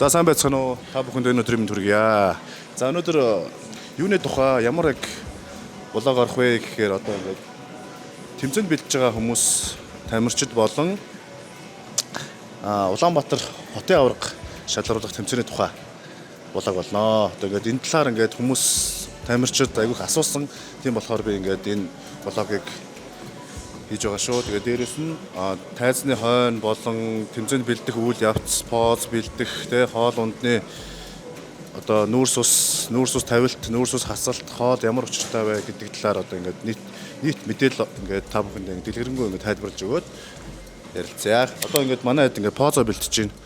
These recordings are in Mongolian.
За сайн байцгаана уу? Та бүхэнд энэ өдрийн мэнд хүргье. За өнөөдөр юуны тухай ямар яг блог орох вэ гэхээр одоо ингээд тэмцээнд бэлдэж байгаа хүмүүс тамирчид болон Улаанбаатар хотын аварга шалгаруулах тэмцээний тухай блог болно. Одоо ингээд энэ талаар ингээд хүмүүс тамирчид айгүйх асуусан. Тийм болохоор би ингээд энэ блогийг хийж байгаа шүү. Тэгээ дээрэс нь тайзны хойно болон тэмцээнд бэлдэх үйл явц, поз бэлдэх, тэ хоол ундны одоо нүүрс ус, нүүрс ус тавилт, нүүрс ус хасалт, хоол ямар учиртай вэ гэдэг талаар одоо ингээд нийт мэдээлэл ингээд та бүхэнд ингээд дэлгэрэнгүй ингээд тайлбарлаж өгөөд ярилцъя. Одоо ингээд манай хэд ингээд позо бэлтэж байна.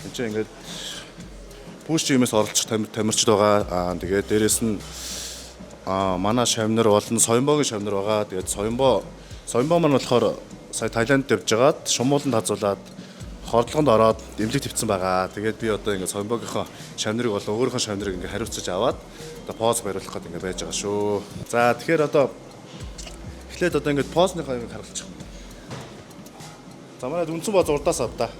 Энд чинь ингээд пүш жимээс оролцох тамирчид байгаа. Тэгээд дээрэс нь манай шавнар болон Соёмбогийн шавнар байгаа. Тэгээд Соёмбо маань болохоор сая Таиланд явж байгаад шумууланд хазуулаад хордлогонд ороод эмнэлэг твцсэн байгаа. Тэгээд би одоо ингээд Соёмбогийнхоо шавнарыг болон өөрийнхөө шавнарыг ингээд хариуцаж аваад одоо поз бариулах гэдэг ингээд байж байгаа шүү. За тэгэхээр одоо эхлээд одоо ингээд позныхоо юм харгалчих. За манай үндсэн поз урдаас авдаа.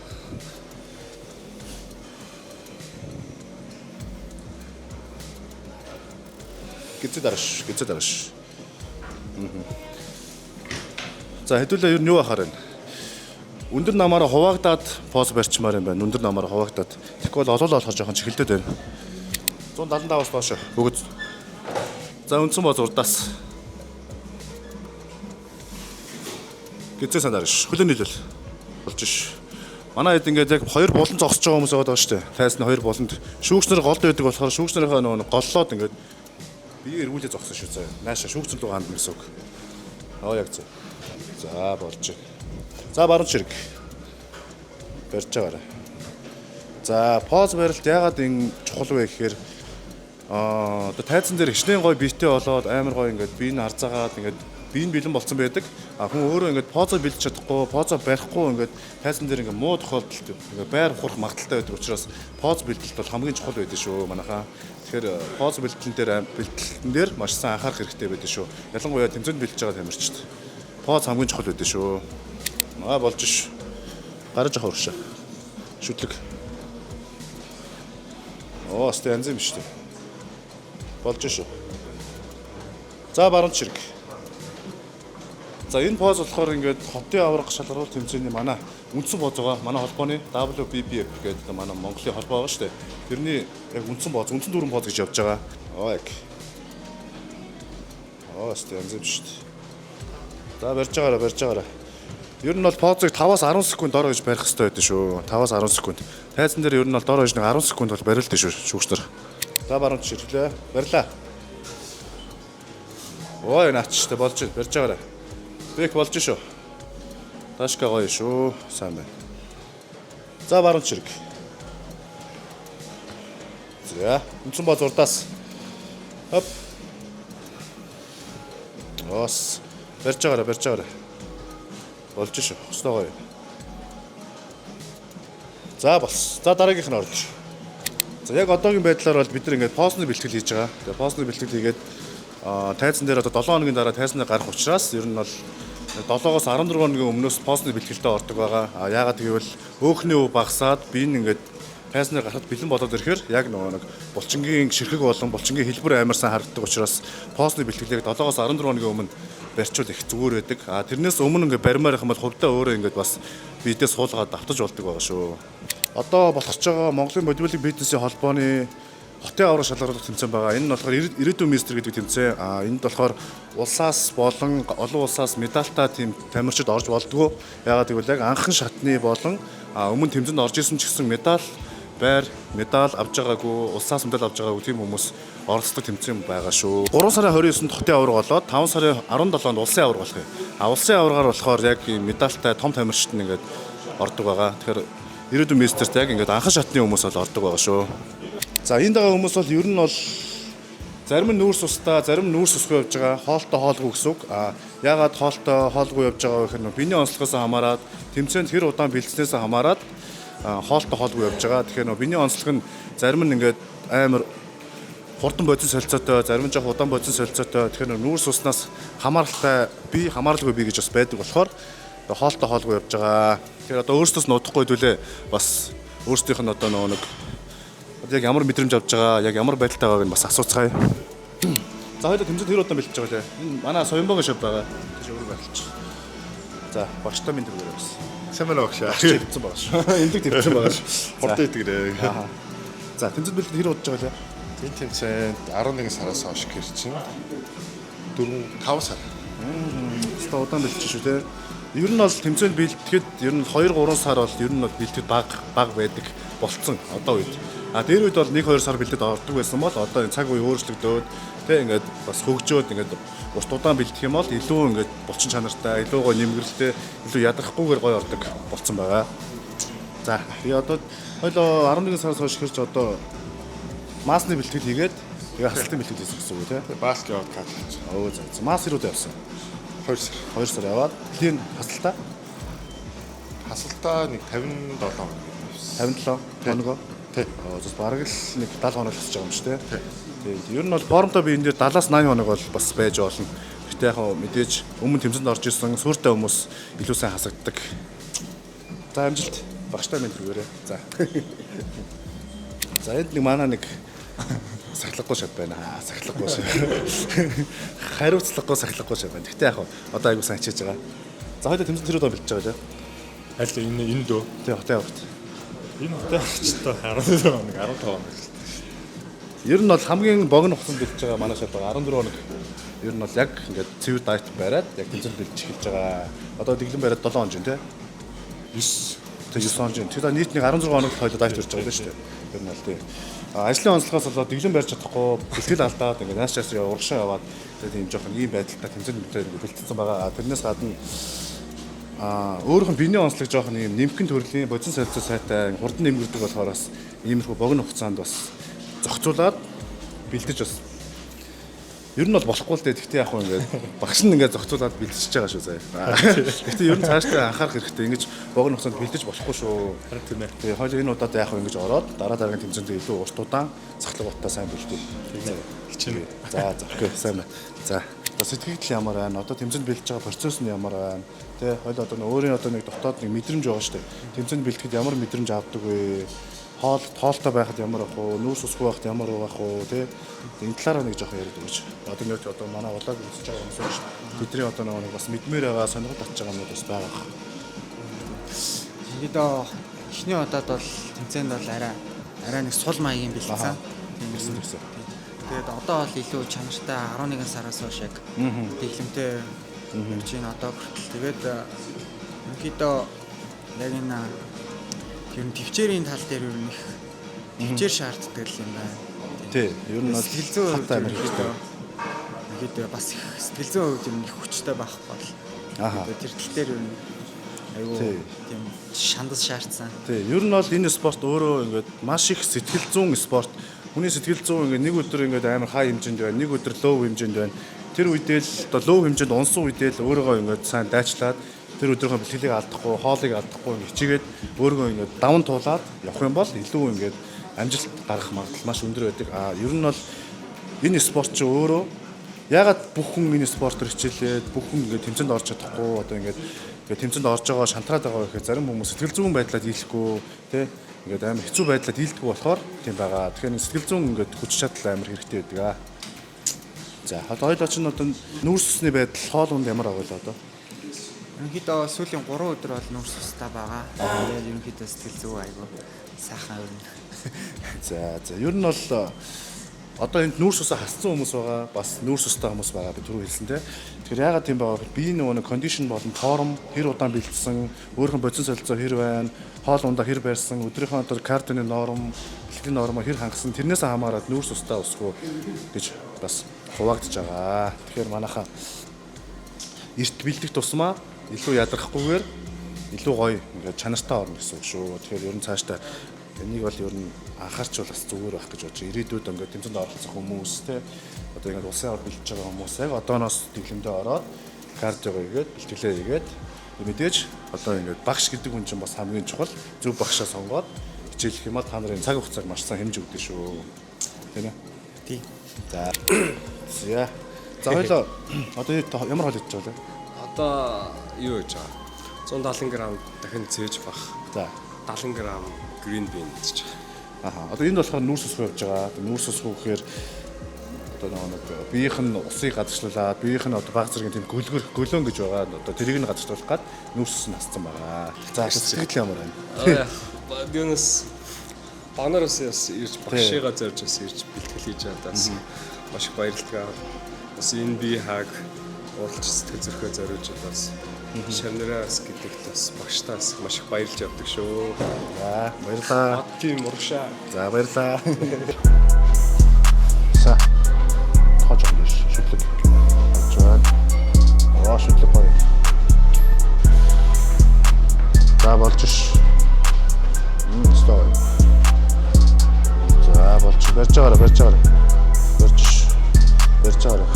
Гизээ дараш, гизээ дараш. За хэдүүлээ ер нь юу ахаар байна? Өндөр намаараа хуваагдаад поз барьчмаар юм байна. Өндөр намаараа хуваагдаад. Тэгэхгүй бол олоолаа болохоор жоохон чихэлдээд байна. 175-аас доош бүгд. За үндсэн поз урдаас. Гизээ санаарш. Хөлөө нийлүүл. Болж ш. Манай хэд ингээд яг хоёр булан зогсож байгаа хүмүүс байгаа шүү дээ. Тайзны хоёр буланд шүүгч нар голд байдаг болохоор шүүгч нарынхаа нөгөө голлоод ингээд бие эргүүлээ зогсон шүү заяа. Нааша шүүгч рүү хандна гэсэн үг. Аа яг зөв. За болж байна. За баруун чирэг. Барьж байгаарай. За поз барилт яагаад энэ чухал вэ гэхээр одоо тайзан дээр хичнээн гоё биетэй болоод амар гоё ингээд бие нь харцаагаад ингээд бие нь бэлэн болцсон байдаг. А хүн өөрөө ингээд позо бэлдэж чадахгүй, позо барихгүй ингээд тайзан дээр ингээд муу тохиолдолд ингээд байр ухрах магадлалтай байдаг учраас поз бэлдэлт бол хамгийн чухал байдаг шүү манайхаа. Тэгэхээр поз бэлтгэлтэн дээр маш сайн анхаарах хэрэгтэй байдаг шүү. Ялангуяа тэмцээнд бэлдэж байгаа тамирчид. Поз хамгийн чухал байдаг шүү. Аа болж ш. Гараж авах уршаа. Шүтлэг. Оо, өстэй янз юм шүү дээ. Болж шүү. За баруун чирэг. За энэ поз болохоор ингээд хотын аварга шалгаруулалт тэмцээний манай үндсэн поз байгаа. Манай холбооны WBBF гэдэг манай Монголын холбоо байгаа шүү дээ. Тэрний яг үндсэн поз, үндсэн дүүрэн поз гэж явж байгаа. Оо яг. Оо өстэй янз юм шүү дээ. За барьж байгаарай, барьж байгаарай. Ер нь бол позыг 5-аас 10 секунд дор хаяж барих хэрэгтэй байдаг шүү. 5-аас 10 секунд. Тайзан дээр ер нь бол дор хаяж нэг 10 секунд бол барилдээ шүү шүүгч нар. За баруун чирлээ. Барилаа. Ой наач штэ болж байна. Барьж байгаарай. Бэк болж шүү. Дашка гоё шүү. Сайн байна. За баруун чирэг. За үндсэн боз урдаас. Хоп. Ос. Барьж байгаарай, барьж байгаарай. Болж шүү. Өстой гоё. За болсон. За дараагийнх нь орж. За яг одоогийн байдлаар бол бид нар ингээд постны бэлтгэл хийж байгаа. Тэгээ постны бэлтгэл хийгээд тайзан дээр одоо 7 хоногийн дараа тайзан дээр гарах учраас ер нь бол 7-оос 14 хоногийн өмнөөс постны бэлтгэлдээ ордог байгаа. А яагаад гэвэл өөхний өв багасаад би энэ ингээд тайзан дээр гарахад бэлэн болоод ирэхээр яг нөгөө нэг булчингийн ширхэг болон булчингийн хэлбэр амар сайн харагддаг учраас постны бэлтгэлийг 7-оос 14 хоногийн өмнө барьчвал их зүгээр байдаг. А тэрнээс өмнө ингээд баримаар их юм бол хувьдаа өөрөө ингээд бас биедээ суулгаад давтаж болдог байгаа шүү. Одоо болох ч байгаа Монголын бодибилдинг бизнесийн холбооны хотын аварга шалгаруулах тэмцээн байгаа. Энэ нь болохоор ирээдүйн мистер гэдэг тэмцээн. А энд болохоор улсаас болон олон улсаас медальтай тийм тамирчид орж болдгоо. Яагаад гэвэл яг анхан шатны болон өмнө тэмцээнд орж исэн ч гэсэн медаль байр, медаль авч байгаагүй, улсаас медаль авч байгаагүй тийм хүмүүс оролцдог тэмцээн байгаа шүү. 3 сарын 29-нд хотын аварга болоод 5 сарын 17-нд улсын аварга болох юм. А улсын аваргаар болохоор яг ийм медальтай том тамирчид нь ингээд ордог байгаа. Тэгэхээр ирээдүйн мистерт яг ингээд анхан шатны хүмүүс бол ордог байгаа шүү. За энд байгаа хүмүүс бол ер нь бол зарим нь нүүрс устай, зарим нь нүүрс усгүй явж байгаа. Хоолтой хоолгүй гэсэн үг. А яагаад хоолтой хоолгүй явж байгаа вэ гэхээр биений онцлогоос хамаарат, тэмцээнд хэр удаан бэлдснээс хамаарат хоолтой хоолгүй явж байгаа. Тэгэхээр нөө биений онцлог нь зарим нь ингээд амар хурдан бодис солилцоотой, зарим нь жоох удаан бодис солилцоотой. Тэгэхээр нүүрс уснаас хамааралтай бие, хамааралгүй бие гэж бас байдаг болохоор хоолтой хоолгүй явж байгаа. Тэгэхээр одоо өөрсдөөс нь удахгүй хэдүүлээ бас өөрсдийнх нь одоо нөгөө нэг Одоо яг ямар мэдрэмж авч байгаа, яг ямар байдалтай байгааг нь бас асууцгаая. За хоёулаа тэмцээнд хэр удаан бэлтэж байгаа лээ? Энэ манай Соёнбогийн шав байгаа. Тийш өөр байлч. За багштай минь тэргээр бас. Сайн байна уу багшаа. Твцэн байгаа шүү. Эндэг твцэн байгаа шүү. Хурдан идэгрээ. За тэмцээнд бэлтгэл хэр удаж байгаа лээ? Энэ тэмцээнд 11 сараас хойш гэр чинь 4 5 сар. Хэвээ удаан бэлтэж шүү те. Ер нь бол тэмцээнд бэлтгэхэд ер нь 2 3 сар бол ер нь бол бэлтгэл баг баг байдаг болцсон одоо үед. А дээр үед бол 1 2 сар бэлтгэд ордог байсан бол одоо энэ цаг үе өөрчлөгдөөд те ингээд бас хөгжөөд ингээд урт удаан бэлтгэх юм бол илүү ингээд булчин чанартай, илүү гоё нэмгэрэлтэй, илүү ядрахгүйгээр гоё ордог болцсон байгаа. За тэгээ одоо хоёлоо 11 сараас хойш хэрч одоо маасны бэлтгэл хийгээд тэгээ хасалтын бэлтгэл хийсэн гэсэн үг те. Баалк яваад катлаж. Өө за. Маас хэрүүд явсан. 2 сар. 2 сар яваад тийм хасалтаа Хасалтаа нэг 57 хоног явсан. 57 хоногоо. Тий. Оо зөв бараг л нэг 70 хоног л хэсэж байгаа юм шүү дээ. Тийм. Ер нь бол формтой би энэ дээр 70-аас 80 хоног бол бас байж болно. Гэтэ яг хөө мэдээж өмнө тэмцээнд орж ирсэн сүртэй хүмүүс илүү сайн хасагддаг. За амжилт. Багштай минь тэргээрээ. За. За энд нэг манай нэг сахилгагүй шат байна. Сахилгагүй шат. Хариуцлагагүй сахилгагүй шат байна. Гэтэ яг хөө одоо айгуу сайн хичээж байгаа. За хоёул тэмцээн тэр удаа бэлтэж байгаа лээ. Аль энэ энэ дөө. Тий хотын аварт. Энэ хотын авчтай 14 хоног 15 хоног л. Ер нь бол хамгийн богино хугацаанд бэлтэж байгаа манай шат байгаа 14 хоног. Ер нь бол яг ингээд цэвэр дайт бариад яг тэмцээнд бэлтэж эхэлж байгаа. Одоо дэглэм бариад 7 хоног тий. 9 Тэг 9 хоног. Тэр нийт нэг 16 хоног л хоёул дайт барьж байгаа юм шүү дээ. Ер нь бол тий. А ажлын онцлогоос болоод дэглэм барьж чадахгүй бэлтгэл алдаад ингээд нааш цааш урагшаа яваад тэгээд тийм жоохон ийм байдалтай тэмцээнд бэлтээ бэлтцсэн байгаа. Тэрнээс гадна өөрийнх нь биений онцлог жоохон ийм нэмхэн төрлийн бодис солилцоо сайтай хурдан нэмгэрдэг болохоор бас иймэрхүү богино хугацаанд бас зохицуулаад бэлдэж бас ер нь бол болохгүй л дээ. Гэхдээ яг хөө ингээд багш нь ингээд зохицуулаад бэлтжиж байгаа шүү заяа. Гэхдээ ер нь цаашдаа анхаарах хэрэгтэй. Ингэж богино хугацаанд бэлдэж болохгүй шүү. Харин тийм ээ. Тэгээ хоёул энэ удаад яг хөө ингэж ороод дараа дараагийн тэмцээнд илүү урт удаан цахлаг утаа сайн бэлдээ. Хичээнэ. За за окей сайн байна. За одоо сэтгэгдэл ямар байна? Одоо тэмцээнд бэлдэж байгаа процесс нь ямар байна? Тэ хоёул одоо нэг өөрийн одоо нэг дотоод нэг мэдрэмж байгаа шүү дээ. Тэмцээнд бэлтгэхэд ямар мэдрэмж авдаг вэ? Хоол тоолтой байхад ямар байх вэ? Нүүрс усгүй байхад ямар байх вэ? Тэ энэ талаараа нэг жоохон яриад өгөөч. Одоо нэг одоо манай улааг үзэж байгаа хүмүүс байна шүү дээ. Тэдний одоо нэг бас мэдмээр байгаа сонирхол татж байгаа юмнууд бас байгаа бах. Ерөнхийдөө эхний удаад бол тэмцээнд бол арай арай нэг сул маягийн бэлдсэн. Тийм Тэгсэн тэгсэн. Тэгээд одоо бол илүү чанартай 11 сараас хойш яг дэглэмтэй явж байна одоо хүртэл. Тэгээд ерөнхийдөө яг энэ ер нь төвчээрийн тал дээр ер нь их төвчээр шаарддаг л юм байна. Тий, ер нь бол Сэтгэл зүйн хувьд хат амар хэрэгтэй. Ерөнхийдөө бас их сэтгэл зүйн хувьд ер нь их хүчтэй байхгүй бол. Аха. Тэгээд тэр тал дээр ер нь айгүй Тий. тийм шандас шаардсан. Тий, ер нь бол энэ спорт өөрөө ингээд маш их сэтгэл зүйн спорт. Хүний сэтгэл зүйн ингээд нэг өдөр ингээд амар хай хэмжээнд байна, нэг өдөр лоу хэмжээнд байна. Тэр үедээ л одоо лоу хэмжээнд унсан үедээ л өөрийгөө ингээд сайн дайчлаад тэр өдрийнхөө бэлтгэлийг алдахгүй, хоолыг алдахгүй ингээд хичээгээд өөрийгөө ингээд даван туулаад явах юм бол илүү ингээд амжилт гарах магадлал маш өндөр байдаг. А ер нь бол энэ спорт чи өөрөө ягаад бүх хүн энэ спортоор хичээлээд бүх хүн ингээд тэмцээнд орж чадахгүй одоо ингээд ингээд тэмцээнд орж байгаа шантраад байгаа гэхээр зарим хүмүүс сэтгэл зүйн байдлаа дийлэхгүй тий ингээд амар хэцүү байдлаа дийлдэггүй болохоор тийм байгаа. Тэгэхээр нэг сэтгэл зүйн ингээд хүч чадал амар хэрэгтэй байдаг аа. За хоёулаа чинь одоо нүүрс усны байдал хоол унд ямар байгаа вэ одоо? Ерөнхийдөө сүүлийн 3 өдөр бол нүүрс устай байгаа. Тэгээд ерөнхийдөө сэтгэл зүй айгүй сайхан өрнө. За за ер нь бол одоо энд нүүрс усаа хассан хүмүүс байгаа, бас нүүрс устай хүмүүс байгаа би түрүү хэлсэн те. Тэгэхээр яагаад тийм байгаа вэ? Биеийн нөгөө нэг кондишн болон форм хэр удаан бэлдсэн, өөрийнхөө бодис солилцоо хэр байна, хоол ундаа хэр барьсан, өдрийнхөө одоо кардионы норм, бэлтгэлийн нормоо хэр хангасан тэрнээс хамаарат нүүрс устай усгүй гэж бас хуваагдж байгаа. Тэгэхээр манайхаа эрт бэлдэх тусмаа илүү ядрахгүйгээр илүү гоё ингээд чанартай орно гэсэн үг шүү. Тэгэхээр ер нь цаашдаа энийг бол ер нь анхаарч бол бас зүгээр байх гэж бодож байна. Ирээдүйд ингээд тэмцээнд оролцох хүмүүс те одоо ингээд улсын авар бэлдэж байгаа хүмүүс яг одооноос дэглэмдээ ороод кардиого хийгээд бэлтгэлээ хийгээд мэдээж одоо ингээд багш гэдэг хүн чинь бас хамгийн чухал зөв багшаа сонгоод хичээлэх юм бол та нарын цаг хугацааг маш сайн хэмжиж өгдөө шүү. Тийм ээ. Тий. За. За. За хоёлоо одоо ямар хоол идэж байгаа вэ? Одоо юу гэж байгаа? 170 г дахин цээж бах. За. 70 г green bean идэж байгаа. Аха. Одоо энд болохоор нүүрс ус явж байгаа. Нүүрс ус гэхээр одоо нэг биеийнх нь усыг гадагшлуулаад биеийнх нь одоо баг зэргийн тийм гөлгөр гөлөөн гэж байгаа. Одоо тэрийг нь гадагшлуулах гад нүүрс ус нь асцсан байгаа. За сэтгэл ямар байна? Юунаас багнараас бас ирж багшигаа зорж бас ирж бэлтгэл хийж байгаа бас маш их баярлалаа. Бас энэ бие хааг уралж сэтгэл зүрхээ зориулж бас шавнараа бас гэдэгт бас багштаа бас маш их баярлж явдаг шүү. За баярлалаа. Тийм урагшаа. За баярлалаа. За. Тоож байгаа шүтлэг. Болж байна. Аа шүтлэг гоё. За болж ш. Стой. За болж барьж байгаарай, барьж байгаарай. Барьж ш. Барьж байгаарай.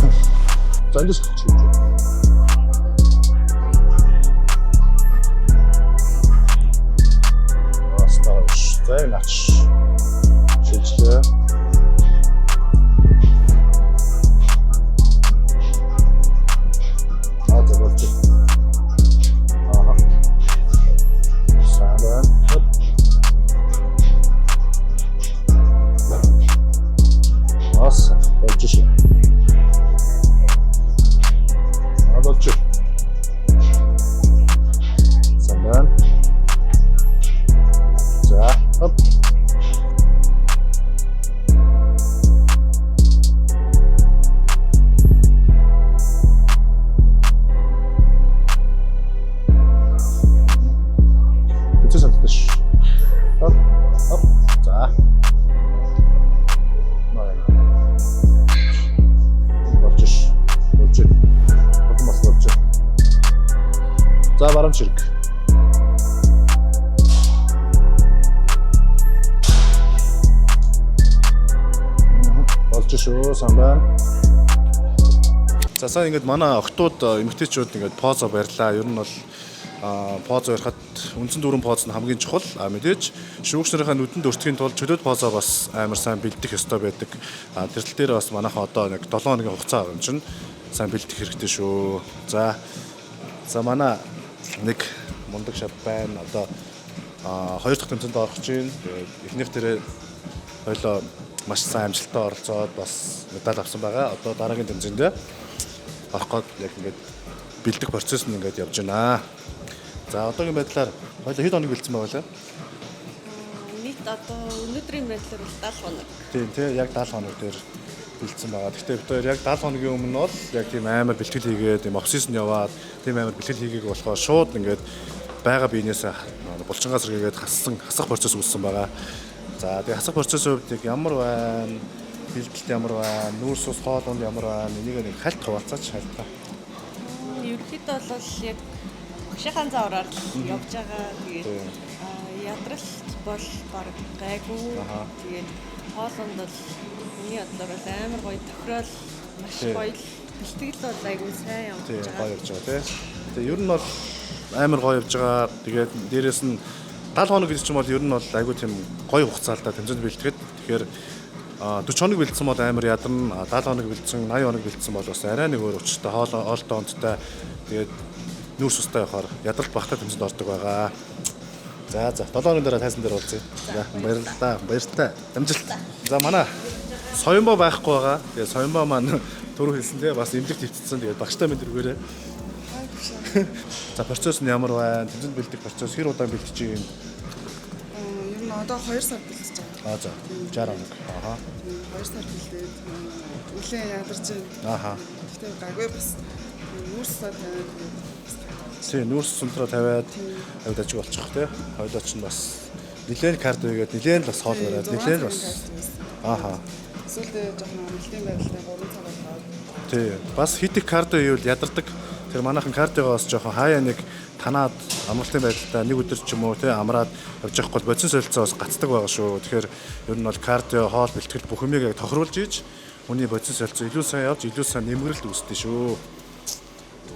За эндээс чи. Аа стой. За энэ ач. Шилжлээ. Аа за болж. Аха. Сайн байна. Хоп. Ас болж шээ. Аа болж. Сайн байна. За, хоп. Хэцүү санагдаж ш. Хоп, хоп. За. Наа. Болж ш. Болж. Бодон бас болж. За баруун чирэг. Болж шүү, сайн байна. За сайн ингээд манай охтууд эмэгтэйчүүд ингээд позо барьлаа. Ер нь бол позо барихад үндсэн дөрвөн поз нь хамгийн чухал. А мэдээж шүүгч нарынхаа нүдэнд өртөхийн тулд чөлөөт позо бас амар сайн бэлдэх ёстой байдаг. А тэр тал дээр бас манайхан одоо нэг 7 хоногийн хугацаа байгаа юм чинь сайн бэлдэх хэрэгтэй шүү. За за манай нэг мундаг шав байна. Одоо хоёр дахь тэмцээнд орох гэж байна. Тэгээд эхнийх дээрээ хоёлоо маш сайн амжилттай оролцоод бас медаль авсан байгаа. Одоо дараагийн тэмцээндээ орох гээд яг ингээд бэлдэх процесс нь ингээд явж байна. За одоогийн байдлаар хоёлоо хэд хоног бэлдсэн байгаа лээ? Нийт одоо өнөөдрийн байдлаар бол 70 хоног. Тийм тий яг 70 хоног дээр бэлдсэн байгаа. Гэхдээ бид хоёр яг 70 хоногийн өмнө бол яг тийм амар бэлтгэл хийгээд тийм off season яваад тийм амар бэлтгэл хийгээг болохоор шууд ингээд байгаа биенээсээ булчингаас сэргээгээд хасах процесс үүссэн байгаа. За тэгээ хасах процессын хувьд яг ямар байна? Бэлтгэлт ямар байна? Нүүрс ус хоол унд ямар байна? Энийг нэг хальт хуваалцаач хальтаа. Ерөнхийдөө бол яг багшийнхаа заавраар л явж байгаа. Тэгээд ядралт бол баг гайгүй. Тэгээд хоол унд бол миний бодлоор бол амар гоё тохирол маш гоё л бэлтгэл бол айгүй сайн явж байгаа. Гоё явж байгаа тий. Тэгээ ер нь бол амар гоё явж байгаа. Тэгээд дээрэс нь 70 хоног гэдэг чинь бол ер нь бол айгүй тийм гоё хугацаа л да тэмцээнд бэлтгэхэд. Тэгэхээр 40 хоног бэлдсэн бол амар ядарна. 70 хоног бэлдсэн, 80 хоног бэлдсэн бол бас арай нэг өөр учиртай хоол олдоо онцтой. Тэгээд нүүрс устай явахаар ядралт багтаа тэмцээнд ордог байгаа. За за 7 хоногийн дараа тайзан дээр уулзъя. За баярлалаа. Баяртай. Амжилт. За манай Соёнбо байхгүй байгаа. Тэгээд Соёнбо маань түрүү хэлсэн тий бас эмнэлэг твтцсэн. Тэгээд багштай мэд өргөөрэй. За процесс нь ямар байна? Тэмцээнд бэлдэх процесс хэр удаан бэлдэж байна? Ер нь одоо 2 сар бэлдэж байгаа. Аа за 60 хоног. Аха. 2 сар бэлдээд нэлээд ядарч байна. Аха. Гэхдээ гайгүй бас нүүрс сар тавиад бас Тийм нүүрс сунтраа тавиад авид ажиг болчих тий. Хойлоо ч нь бас нилээн кардио хийгээд нилээн л бас хоол бариад нилээн бас. Аха. Сүүлдээ жоохон амралтын байдалтай 3 цаг болгоод. Тий. Бас хит их кардио хийвэл ядардаг. Тэр манайхан кардиогоос бас жоохон хаяа нэг танаад амралтын байдалтай нэг өдөр ч юм уу тий амраад явж явахгүй бол бодисын солилцоо бас гацдаг байгаа шүү. Тэгэхээр ер нь бол кардио, хоол, бэлтгэл бүх юмыг яг тохируулж ийж хүний бодисын солилцоо илүү сайн явж, илүү сайн нэмгэрэлт үүсдэг шүү.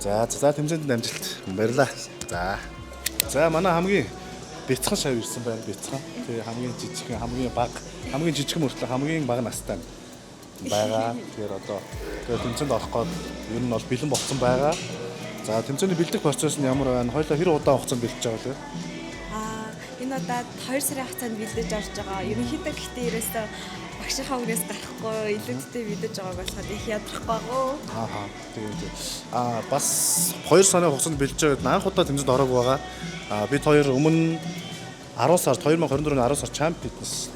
За за тэмцээнд амжилт. Баярлалаа. За. За манай хамгийн бяцхан шав ирсэн байна. Бяцхан. Тий хамгийн жижигхэн, хамгийн бага, хамгийн жижигхэн мөртлөө хамгийн бага настай байгаа. Тэгэхээр одоо тэгээ тэмцээнд орох гээд ер нь бол бэлэн болцсон байгаа. За тэмцээний бэлдэх процесс нь ямар байна? Хоёлаа хэр удаан хугацаанд бэлдэж байгаа вэ? Энэ удаад 2 сарын хугацаанд бэлдэж орж байгаа. Ерөнхийдөө гэхдээ ерөөсөө багшийнхаа үгнээс гарахгүй илүүдтэй бэлдэж байгааг болохоор их ядрахгүй байгаа. Ааха. Тийм тийм. Бас 2 сарын хугацаанд бэлдэж байгаад анх удаа тэмцээнд ороогүй байгаа. Бид хоёр өмнө 10 сард 2024 оны 10 сар Champ Fitness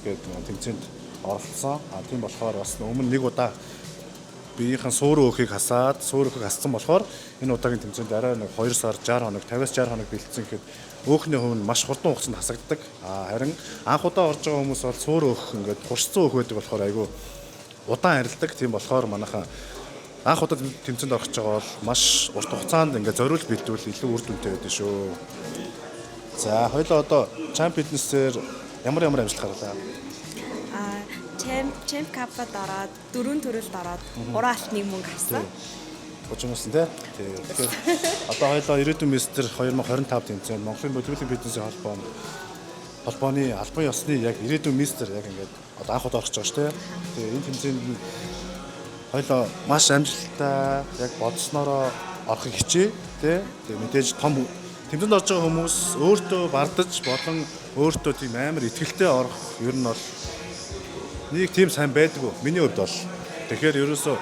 гэдэг тэмцээнд оролцсон. Тийм болохоор бас өмнө нэг удаа биеийнхэн суур өөхийг хасаад, суур өөхийг хассан болохоор энэ удаагийн тэмцээнд арай нэг 2 сар 60 хоног, 50-аас 60 хоног бэлдсэн гэхэд өөхний хувь нь маш хурдан хугацаанд хасагддаг. Харин анх удаа орж байгаа хүмүүс бол суур өөх ингээд хурцсан өөх байдаг болохоор айгүй удаан арилдаг. Тийм болохоор манайхан анх удаа тэмцээнд орох гэж байгаа бол маш урт хугацаанд ингээд зориулж бэлдвэл илүү үр дүнтэй байдаг шүү. За, хоёулаа одоо Champ Fitness-ээр ямар амжилт гарлаа? Champ Cup-ад ороод 4 төрөлд ороод 3 алт 1 мөнгө авсан. Бужигнасан тий. Тэгэхээр одоо хоёулаа ирээдүйн мистер 2025 тэмцээнд Монголын бодибилдинг фитнесийн холбооны албан ёсны яг ирээдүйн мистер яг ингээд одоо анх удаа орох гэж байгаа шүү дээ. Тэгээ энэ тэмцээнд хоёулаа маш амжилттай яг бодсноороо орохыг хичээ тий. Тэгээ мэдээж том тэмцээнд орж байгаа хүмүүс өөртөө бардаж болон өөртөө тийм амар итгэлтэй орох ер нь бол нэг тийм сайн байдгүй. Миний хувьд бол. Тэгэхээр ерөөсөө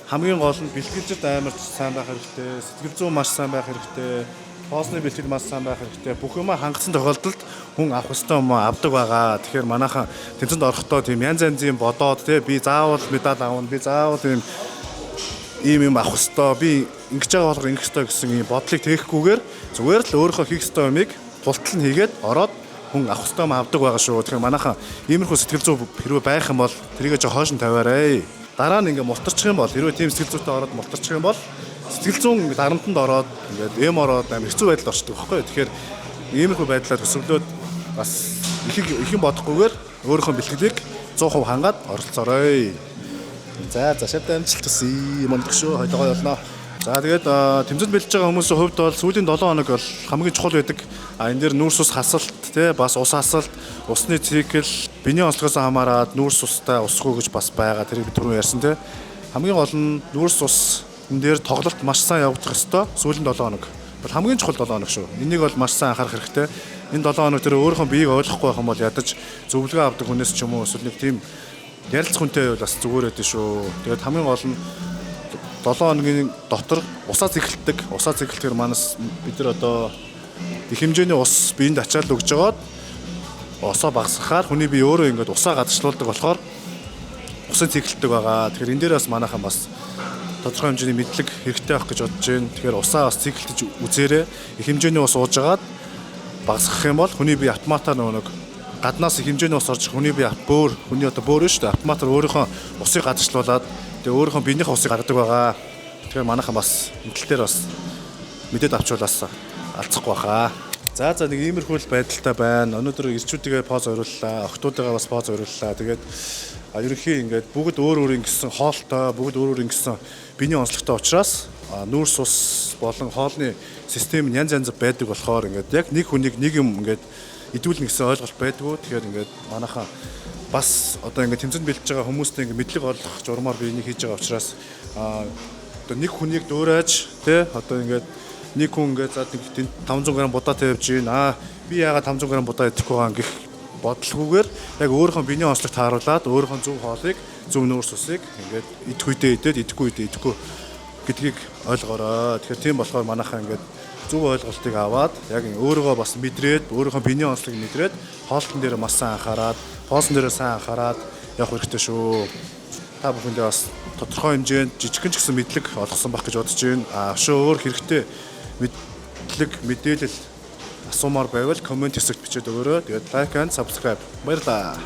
хамгийн гол нь бэлтгэлжид амар сайн байх хэрэгтэй, сэтгэл зүйн маш сайн байх хэрэгтэй, поосны бэлтгэл маш сайн байх хэрэгтэй. Бүх юмаа хангасан тохиолдолд хүн авах ёстой юм авдаг байгаа. Тэгэхээр манайхан тэмцээнд орохдоо тийм янз янзын бодоод тий би заавал медаль авна, би заавал ийм юм авах ёстой, би ингэж байгаа болохоор ингэх ёстой гэсэн ийм бодлыг тэхгүйгээр зүгээр л өөрийнхөө хийх ёстой юмыг тултал нь хийгээд ороод хүн авах ёстой юм авдаг байгаа шүү. Тэгэхээр манайхан иймэрхүү сэтгэл зүй хэрвээ байх юм бол тэрийгэ жоо хойш нь тавиарай. Дараа нь ингээ мултарчих юм бол хэрвээ тийм сэтгэл зүйтэй ороод мултарчих юм бол сэтгэл зүйн дарамтанд ороод ингээд эм ороод амар хэцүү байдалд орчдөг байхгүй юу. Тэгэхээр иймэрхүү байдлаа төсөглөөд бас их юм бодохгүйгээр өөрийнхөө бэлтгэлийг 100% хангаад оролцоорой. За, шавьтай амжилт хүсье. Мундаг шүү. Хоёлоо гоё болно. За, тэгээд тэмцээнд бэлдэж байгаа хүмүүсийн хувьд бол сүүлийн 7 хоног бол хамгийн чухал байдаг. Энэ дээр нүүрс ус хасалт тий бас ус хасалт, усны цикл, биеийн онцлогоос хамаарат нүүрс устай усгүй гэж бас байгаа. Тэрийг би түрүүн ярьсан тий. Хамгийн гол нь нүүрс ус энэ дээр тоглолт маш сайн явагдах ёстой. Сүүлийн 7 хоног. Бол хамгийн чухал 7 хоног шүү. Энийг бол маш сайн анхаарах хэрэгтэй. Энэ 7 хоног тэр өөрийнхөө биеийг ойлгохгүй байх юм бол ядаж зөвлөгөө авдаг хүнээс ч юм уу эсвэл нэг тийм ярилцах хүнтэй байвал бас зүгээр байдаг шүү. Тэгээд хамгийн гол нь 7 хоногийн дотор усаа зэхэлдэг. Усаа зэхэлтгэр манас бид нар одоо их хэмжээний ус биеинд ачаал өгж жагаад усаа багасгахаар хүний бие өөрөө ингээд усаа гадагшлуулдаг болохоор усын зэхэлдэг байгаа. Тэгэхээр энэ дээр бас манайхан бас тодорхой хэмжээний мэдлэг хэрэгтэй байх гэж бодож байна. Тэгэхээр усаа бас зэхэлтэж үзээрэй. Их хэмжээний ус ууж жагаад багасгах юм бол хүний бие автоматар нэг гаднаас их хэмжээний ус орж хүний бие бөөр хүний одоо бөөр шүү дээ. Автоматар өөрийнхөө усыг гадагшлуулад тэгээ өөрийнхөө биенийхээ усыг гаргадаг байгаа. Тэгэхээр манайхан бас энэ тал дээр бас мэдээд авчуулаас алцахгүй баха. За нэг иймэрхүү л байдалтай байна. Өнөөдөр ирчүүдийгээ поз орууллаа, охтуудыгаа бас поз орууллаа. Тэгээд ерөнхий ингээд бүгд өөр өөр ингэсэн хоолтой, бүгд өөр өөр ингэсэн биений онцлогтой учраас нүүрс ус болон хоолны систем нь янз янз байдаг болохоор ингээд яг нэг хүнийг нэг юм ингээд идүүлнэ гэсэн ойлголт байдгүй. Тэгэхээр ингээд манайхан бас одоо ингээд тэмцээнд бэлдэж байгаа хүмүүстээ ингээд мэдлэг олгох журмаар би энийг хийж байгаа учраас одоо нэг хүнийг дуурайж тий одоо ингээд нэг хүн ингээд за 500 г будаатай явж гин би яагаад 500 г будаа идэхгүй байгаа гэх бодлогүйгээр яг өөрийнхөө биений онцлог тааруулаад өөрийнхөө зөв хоолыг зөв нүүрс усыг ингээд идэх үедээ идээд идэхгүй үедээ идэхгүй гэдгийг ойлгоорой. Тэгэхээр тийм болохоор манайхаа ингээд зөв ойлголтыг аваад яг өөрийгөө бас мэдрээд өөрийнхөө биений онцлогийг мэдрээд хоолтон дээр маш сайн анхаарад, поосон дээр сайн анхаарад явах хэрэгтэй шүү. Та бүхэндээ бас тодорхой хэмжээнд жижигхэн ч гэсэн мэдлэг олгосон байх гэж бодож байна. Өшөө өөр хэрэгтэй мэдлэг мэдээлэл асуумаар байвал коммент хэсэгт бичээд өгөөрэй. Тэгээд like and subscribe. Баярлалаа.